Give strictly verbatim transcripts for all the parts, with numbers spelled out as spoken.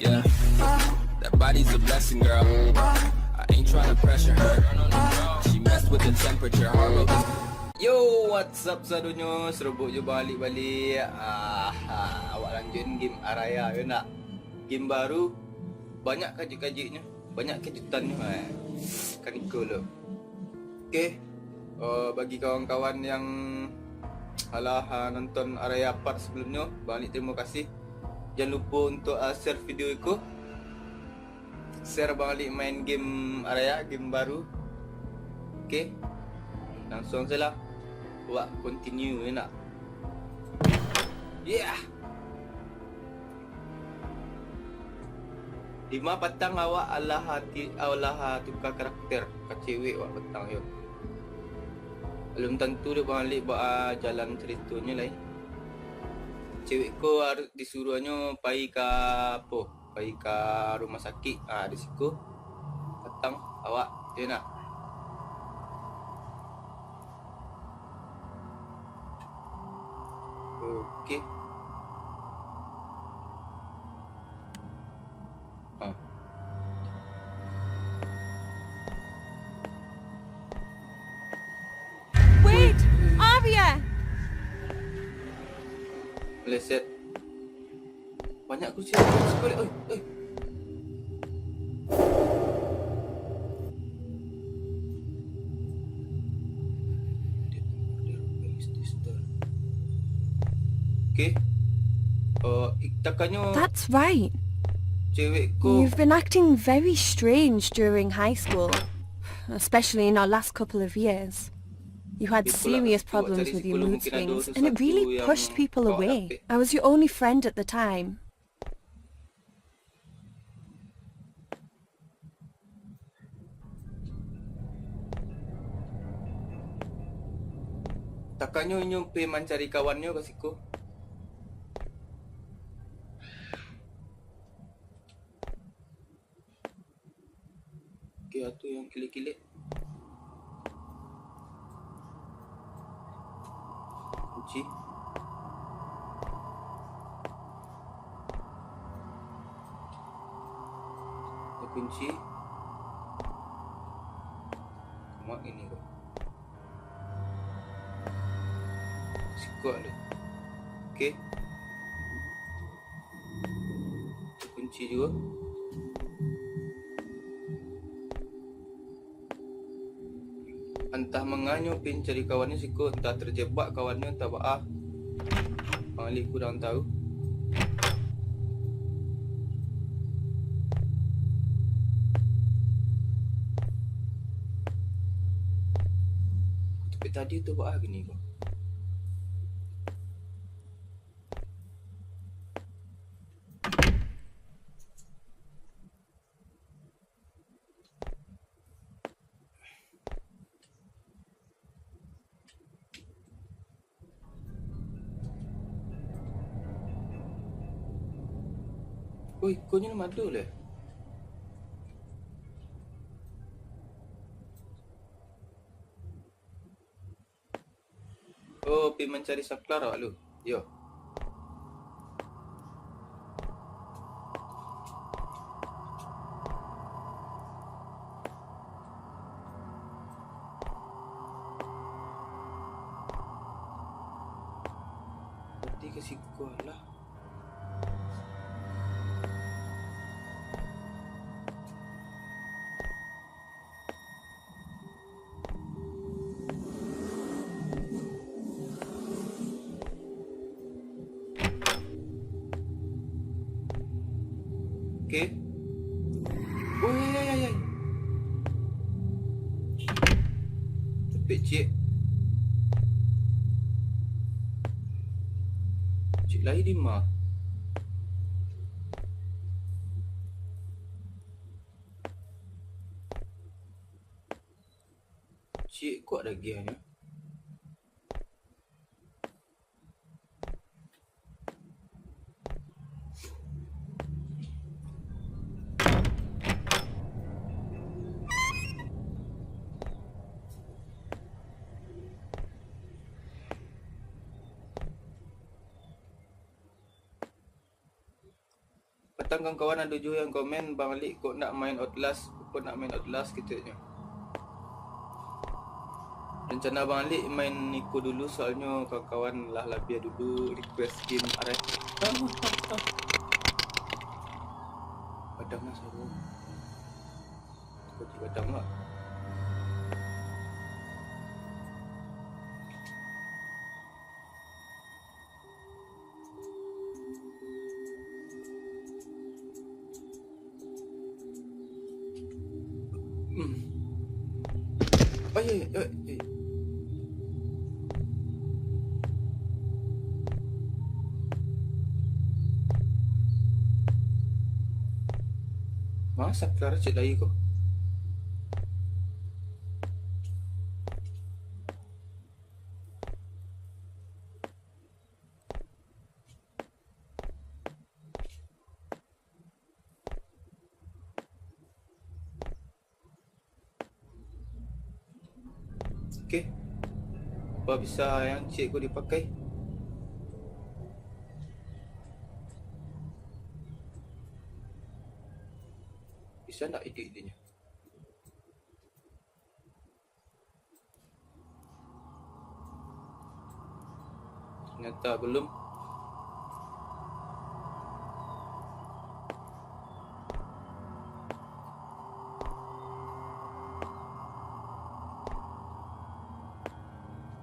Yeah. That body's a blessing, girl. I ain't tryna pressure her. She messed with the temperature, heart rate is Yo, what's up sadonyo? Serobok jo baliak-baliak. Ah, ah, awak lanjuikan game Araya, yo ndak? Game baru, banyak kajuik-kajuiknyo, banyak kejutannyo. Eh, kan iko lo. Oke, eh, bagi kawan-kawan yang alah, ah, nonton Araya part sebelumnyo, baliak terima kasih. Jangan lupa untuk, ah, share video iko. Share baliak main game Araya, game baru. Oke, langsung sajolah. Wak continue, yo ndak? Yeah. Dima patang awak alah ati, alah tuka karakter ka cewek wak patang yo. Alun tantu dek baliak baa jalan caritonyo lai. Cewek ko harus disuruahnyo pai ka apo? Pai ka rumah sakik. Ah, di siko patang awak, yo ndak? Oke. Ah. Wait, Arya! Meleset. Banyak kunci. Oi, oi. Oke. Eh, takanyo That's right. Cewek ko. You've been acting very strange during high school, especially in our last couple of years. You had serious problems with your mood swings, and it really pushed people away. I was your only friend at the time. Takanyo inyo pai mancari kawannyo ka siko. Oke, atu yang kilek-kilek. Kunci. Kunci. Kumak ini ko. Sikuak tu. Oke. Kunci juo. Antah manganyo pai mancari kawannyo siko, antah terjebak kawannyo, antah baa. Malik kurang tahu. Tapi tadi tu baa gini ko. Oi, konyo madu leh. Oh, pai mancari saklar awak lu. Yo. Berarti ka siko lah. Oke. Oi, ai, ai, ai. Capek, ciek. Ciek lai dima. Ciek kuat dagiahnyo. Patang kawan-kawan ado juo yang komen, "Bang Alik kok nak main Outlast, kok nak main Outlast," gitu nyo. Rencana Bang Alik main iko dulu, soalnyo kawan-kawan lah labiah dulu request game arai. Padam lah, sawo. Kok tiba padam lah. Hmm. Ai, ai, ai, ai. Masa Clara cek lai ko? Oke. Apa bisa yang cek ko dipakai? Bisa ndak edit-editnyo? Ternyata belum.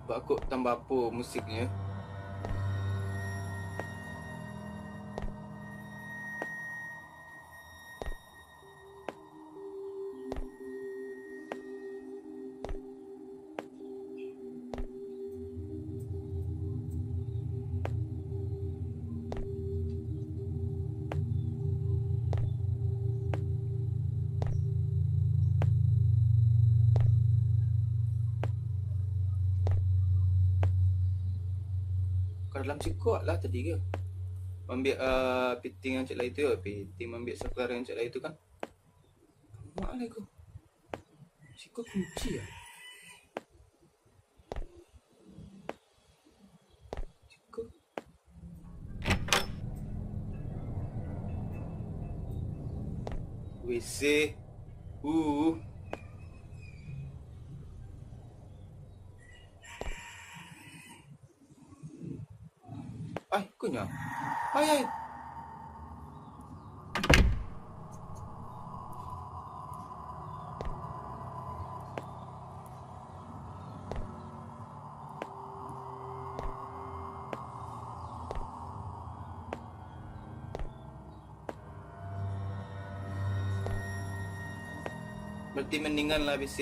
Bakok tambah apo musiknyo? Ka dalam siko lah tadi ko. Maambiak, ah, fitting yang cek lai tu, yo, fitting maambiak saklar yang cek lai tu kan. Mak lah ko. Siko kunci yo. Siko. W C. Uh. Ai, kunyah. Ai, ai. Berarti mendingan lah W C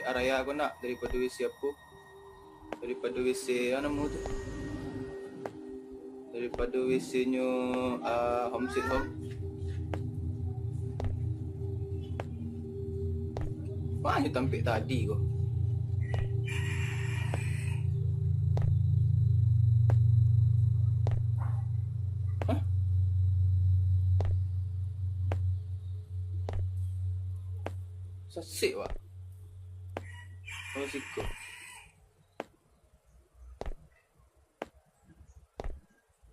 Araya ko nak, daripado W C apo? Daripado W C, ah, namo tu? Daripado W C-nyo, ah, Home Sweet Home. Mano tampek tadi ko? Hah? Sasek, Pak. Oh, siko.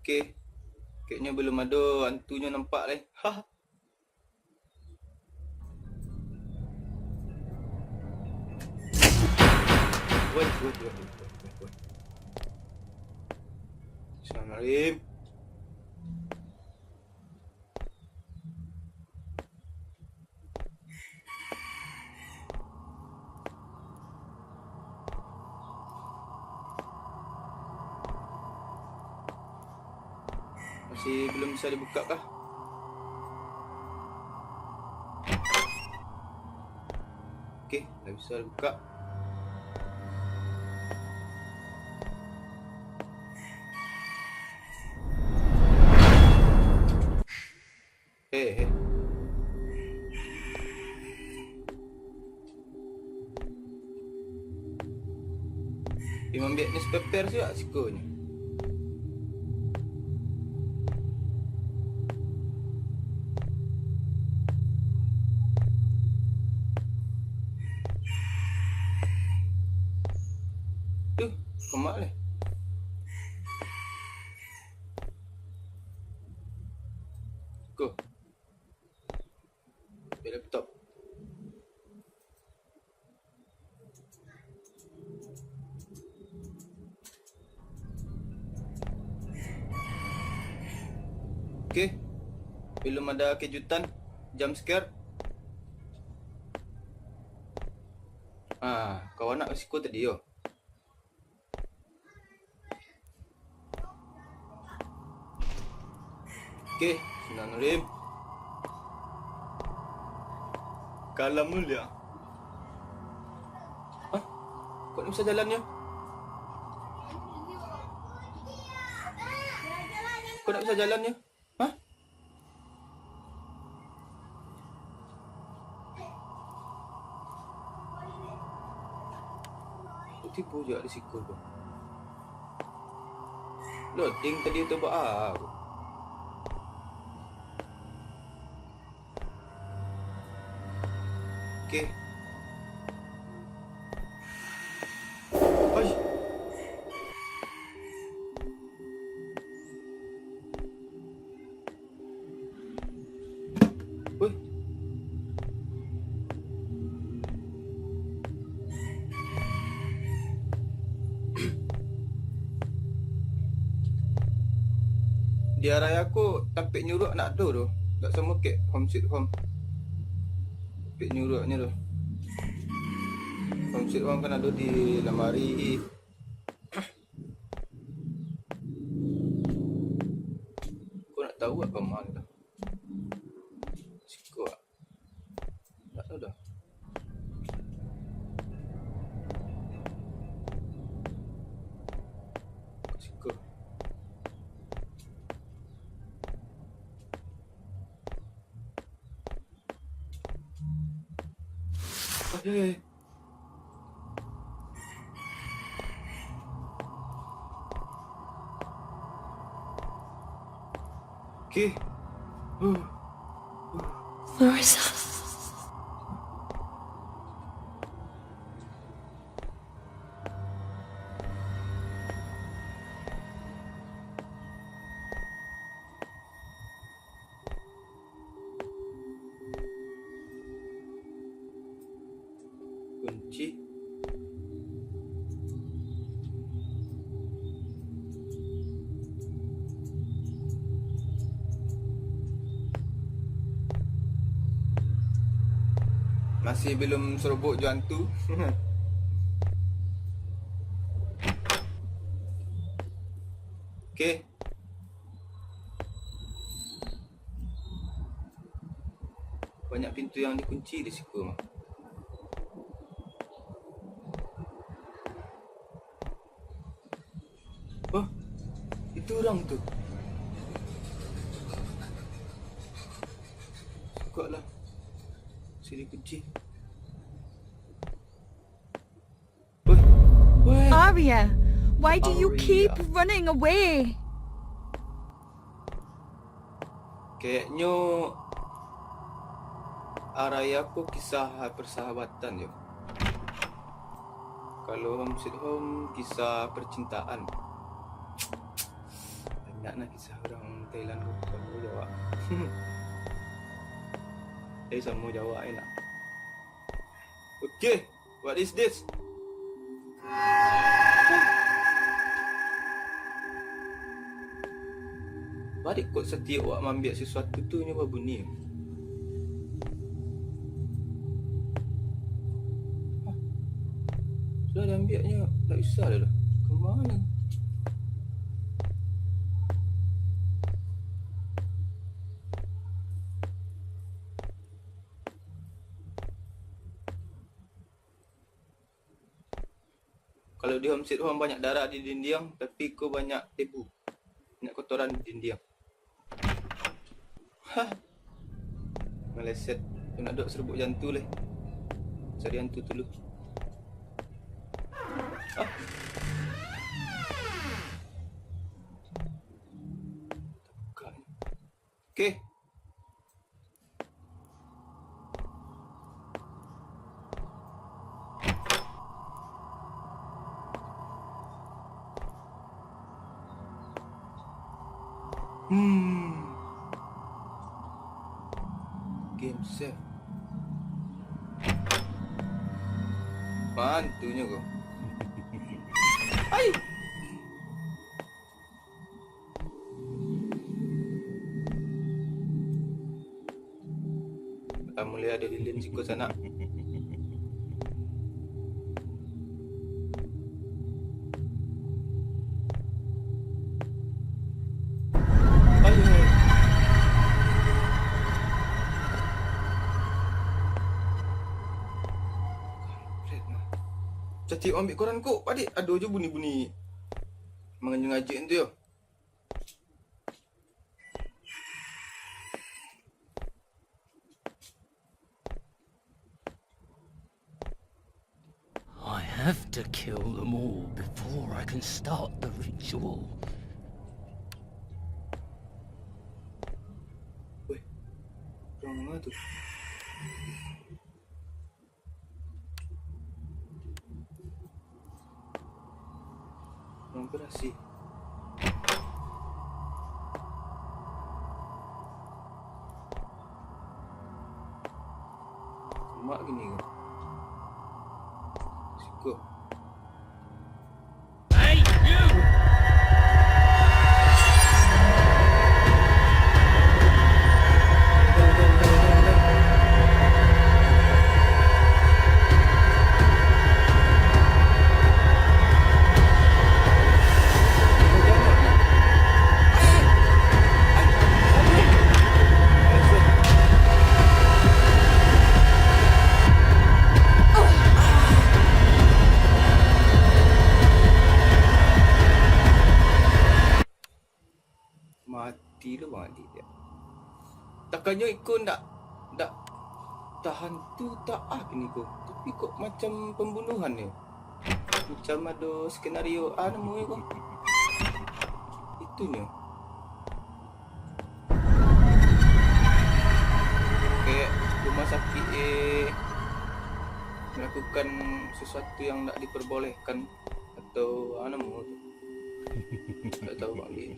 Oke. Kayaknyo belum ado antunyo nampak lai. Hah. Woi, woi, woi, woi, woi, woi. Bismillahirrahmanirrahim. Masih belum bisa dibuka kah? Oke, ndak bisa dibuka. Eh, eh. Pi maambiak newspaper siwak siko nyo. Tu, kemak leh. Ko. Ambiak laptop. Oke. Belum ada kejutan, jump scare. Ah, kawan nak risiko tadi yo. Oke, Bismillahirrahmanirrahim. Kalam dulu ya. Hah? Kok ndak bisa jalannya? Kok ndak bisa jalannya? Hah? Tibo juo di siko tu. Loading tadi tu ba-, ah. Oke. Ai. Weh. Di area ko tampek nyuruak ndak ado doh. Ndak samo kek home sweet home. Tampek nyuruaknyo doh. Home sweet home kan ado di lamari. Ko ndak tahu ka ma tu. Siko ah. Ndak tahu doh. Siko. Ai, ai, ai. Oke. Huh. Huh. Marissa. Kunci. Masih belum serobok jo hantu. Oke. Banyak pintu yang dikunci di siko mah. Hah? Itu urang tu. Bukaklah. Sini kunci. Weh, weh. Arya, why do you Arya. keep running away? Kayaknyo Arya ko kisah persahabatan yo. Kalau Home Sweet Home kisah percintaan. Banyak nah kisah urang Thailand ko, samo jo awak. Eh, samo jo awak, eh, nak. Oke, what is this? Bari kok satiok awak maambiak sasuatu tu nyo babunyi. Hah? Sudah diambiaknyo, ndak usah dah, dah. Ka ma? Kalau di Home Sweet Home banyak darah di dindiang, tapi ko banyak debu, banyak kotoran di dindiang. Hah. Meleset. Tu nak dok serobok jo hantu lai. Cari hantu dulu. Hah. Buka ni. Oke. Hmm. Game save. Mantunyo ko. Ai! Lah mulai ado lilin siko sanak. Ayo. Kampret mah. Cati ambiak koran ko, padik ado jo bunyi-bunyi mangajik-ngajik tu yo. I have to kill them all before I can start the ritual. Weh, urang ma tu? Urang berasih. Mak gini ko. Siko. Mati lo Bang Adi dia. Takanyo iko ndak, ndak tahan tu tak ah kini ko. Tapi kok macam pembunuhan ni. Macam ado skenario ah namo ko. Itunyo. Kayak rumah sakit eh melakukan sesuatu yang ndak diperbolehkan atau ah namo tu. Ndak tahu Bang Adi.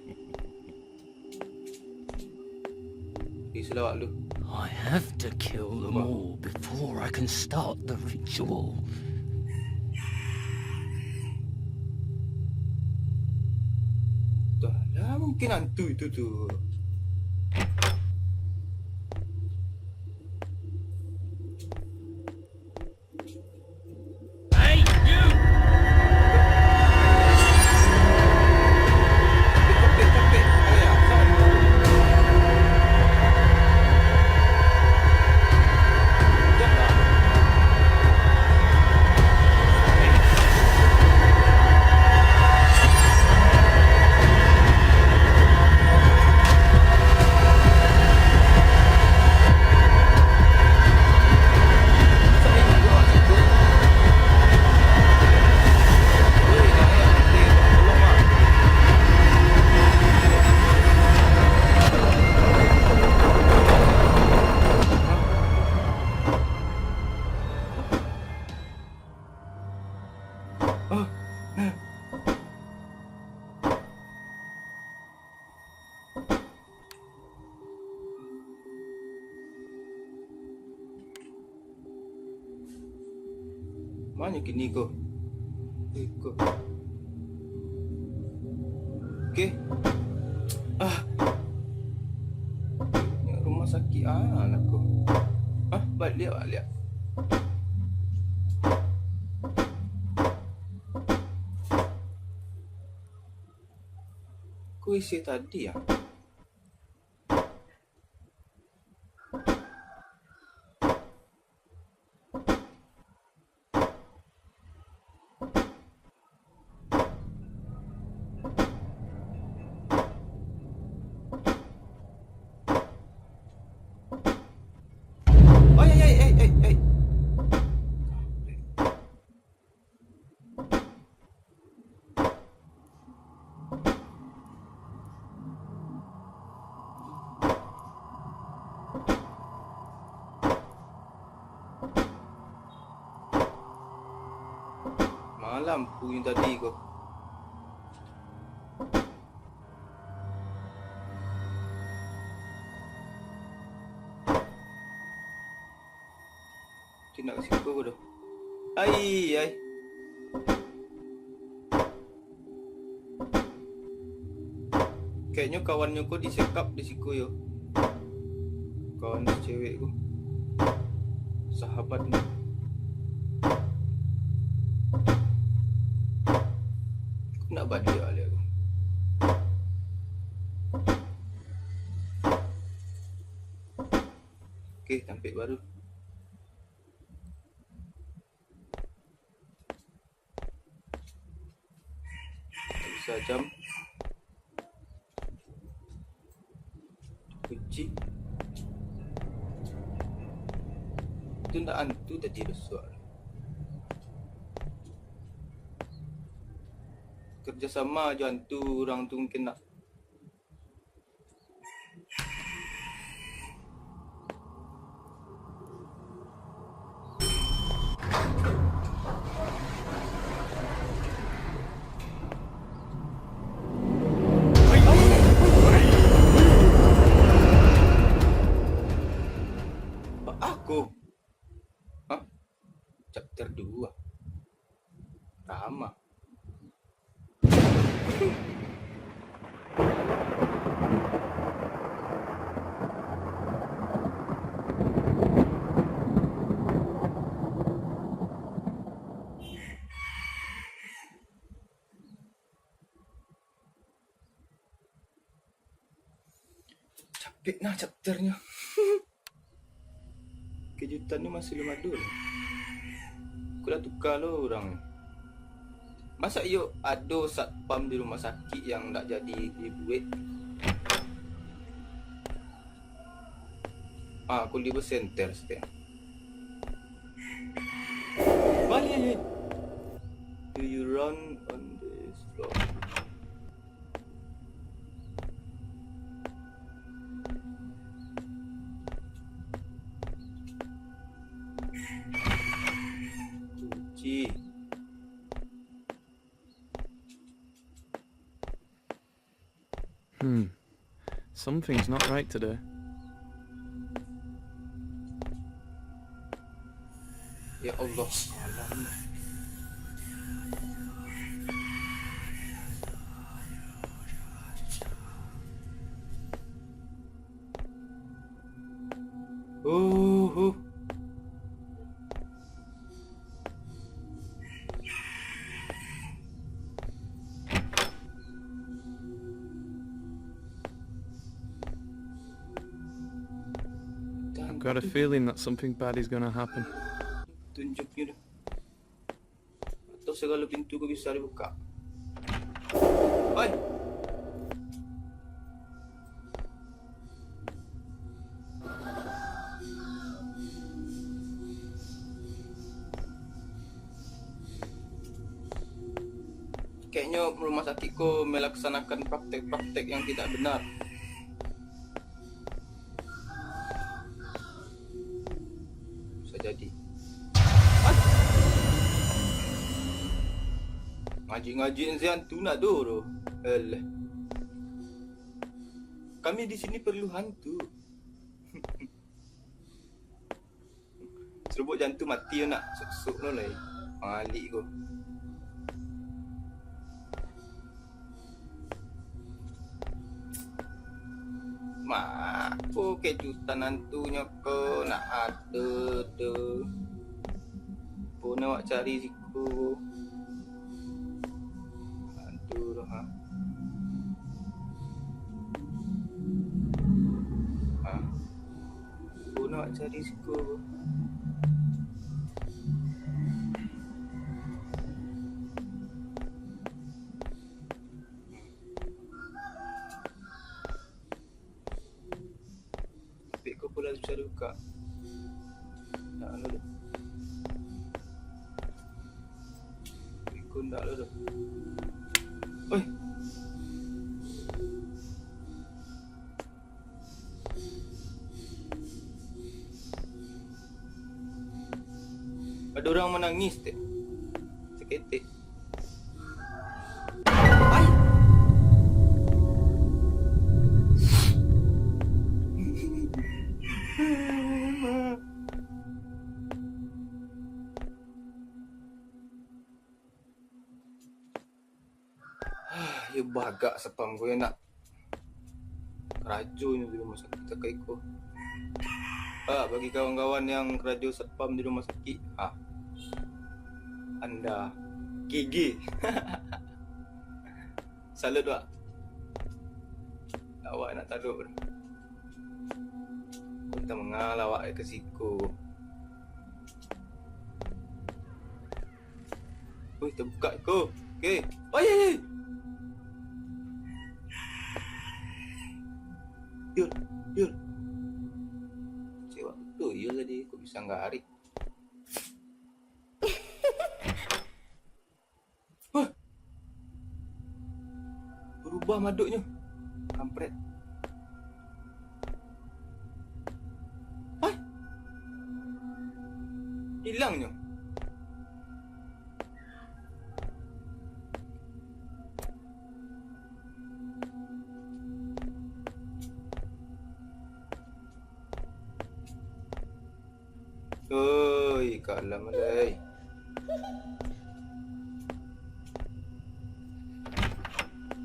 Di selawat lu. I have to kill them all before I can start the ritual. Dah lah, mungkin hantu itu tu. Mano kini ko? Iko. Oke. Ah. Ni rumah sakit ah lah ko. Ah, baliak, baliak. Ko isi tadi ah. Oi, oi, oi, oi, oi, oi. Malam bunyi tadi ko. Tindak ka siko ko doh. Ai, ai. Kayaknyo kawannyo ko disekap di siko yo. Kawan si cewek ko. Sahabatnyo. Nak baliak baliak ko. Oke, tampek baru. Bisa jam. Kunci. Tu ndak antu tadi basuak. Kerjasama jo antu urang tu mungkin nak. Aku? Hah? Chapter dua. Rama. Capek nah chapternyo. Kejutan ni masih lum ado lah. Aku lah tuka lo urang. Masa iyo ado satpam di rumah sakik yang ndak jadi dibuek? Ah, aku libur center setiap. Balik. Do you run on this floor? Cuci. Hmm. Something's not right today. Ya Allah, alam. Uh, uh. I've got a feeling that something bad is gonna happen. Tunjuknyo dah. Atau sagalo pintu ko bisa dibuka. Oi. Kayaknyo rumah sakik ko melaksanakan praktek-praktek yang tidak benar. Bisa jadi. Ah! Ngaji-ngaji sian tu nak do tu. Alah. Kami di sini perlu hantu. Serobok jantu mati yo nak. Sok-sok lo lai. Malik ko. Mak, ko kejutan hantunyo ko nak ado tu. Apo nak awak cari siko? Hantu tu, ha. Ha. Apo nak awak cari siko? Tapi ko pula susah dibuka. Nak anu deh. Tapi ko ndak lo doh. Oi. Ado urang manangih, Tek. Saketek. Ai. Eh, bagak satpam ko yo nak. Karajo nyo di rumah sakik takai ko. Ah, bagi kawan-kawan yang karajo satpam di rumah sakik, ah, anda G G. Salut, Wak. Awak nak taruh. Kita mangalah awak ke siko. Wih, tabuka ko. Okey. Oi, oi, oi. Yul, Yul. Cewek tu, Yul tadi. Kok bisa garik? Hah? Berubah maduknyo. Kampret. Hah? Hilangnyo. Oi, kalam alai.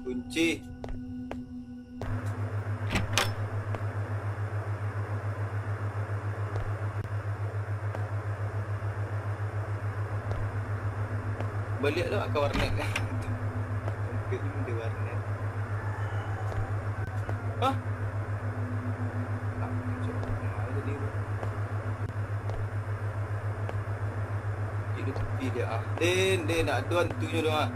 Kunci. Baliak lah ka warnet. Mungkin di warnet. Hah? Tak, cok, kemana tadi tu? Cik, di tepi dia, ah. Den, den, nak ado hantunyo tu, ah.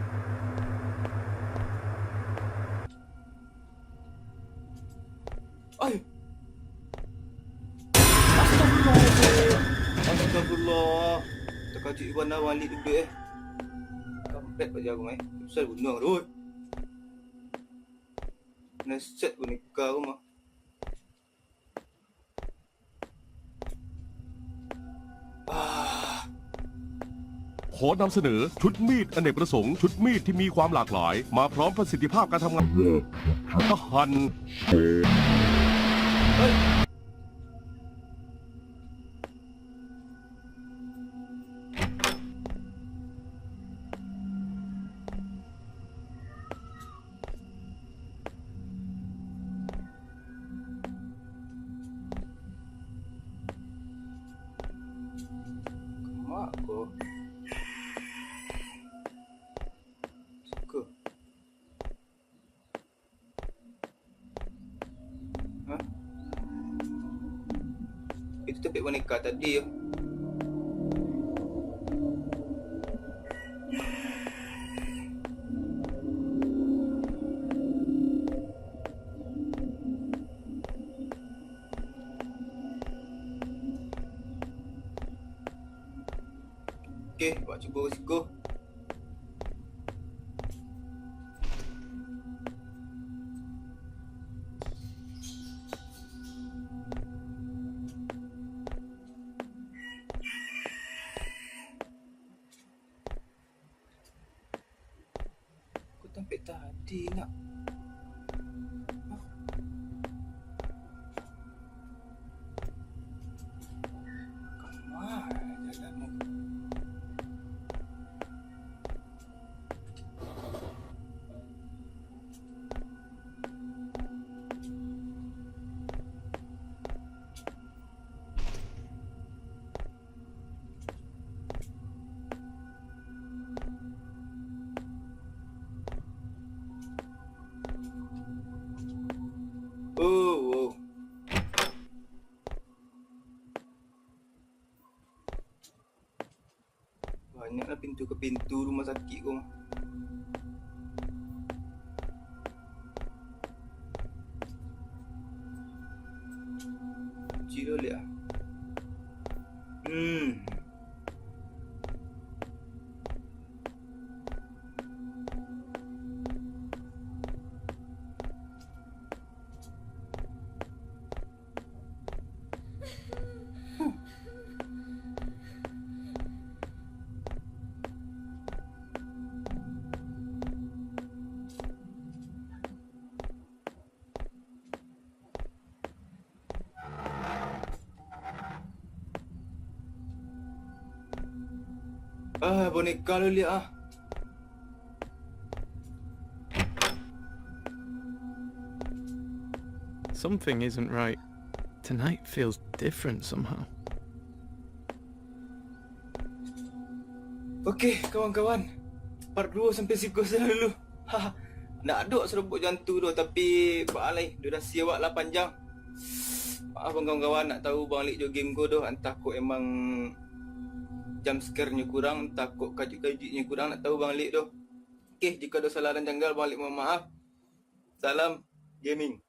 Ai. Astagfirullah. Astagfirullah. Takajik bana wali tu, eh. Kampret paja aku, eh. Susah bunuh, Rut. Neset boneka aku mah. Ah. ขอนำเสนอชุดมีดอเนกประสงค์ ชุดมีดที่มีความหลากหลาย มาพร้อมประสิทธิภาพการทำงาน ก็หั่น เฮ้ย Kama ko? Siko. Hah? Itu tampek boneka tadi yo. Oke, awak cubo siko. Ko tampek tadi nak. Hah? Kama jalan tu? Oh, oh. Banyaklah pintu ka pintu rumah sakik ko mah. Kunci dulu liak ah. Hmm. Ah, boneka lu liak ah. Something isn't right. Tonight feels different somehow. Oke, kawan-kawan. Part dua sampai siko sajo dulu. Haha. Nak ado serobot jantu tu, tapi baa lai, durasi awak lah panjang. Maaf kawan-kawan, nak tahu banglik jo game ko doh, antah kok emang jump scare-nyo kurang, antah kok kajuik-kajuiknyo kurang, nak tahu banglik doh. Oke, jika ado salah dan janggal, banglik mohon maaf. Salam gaming.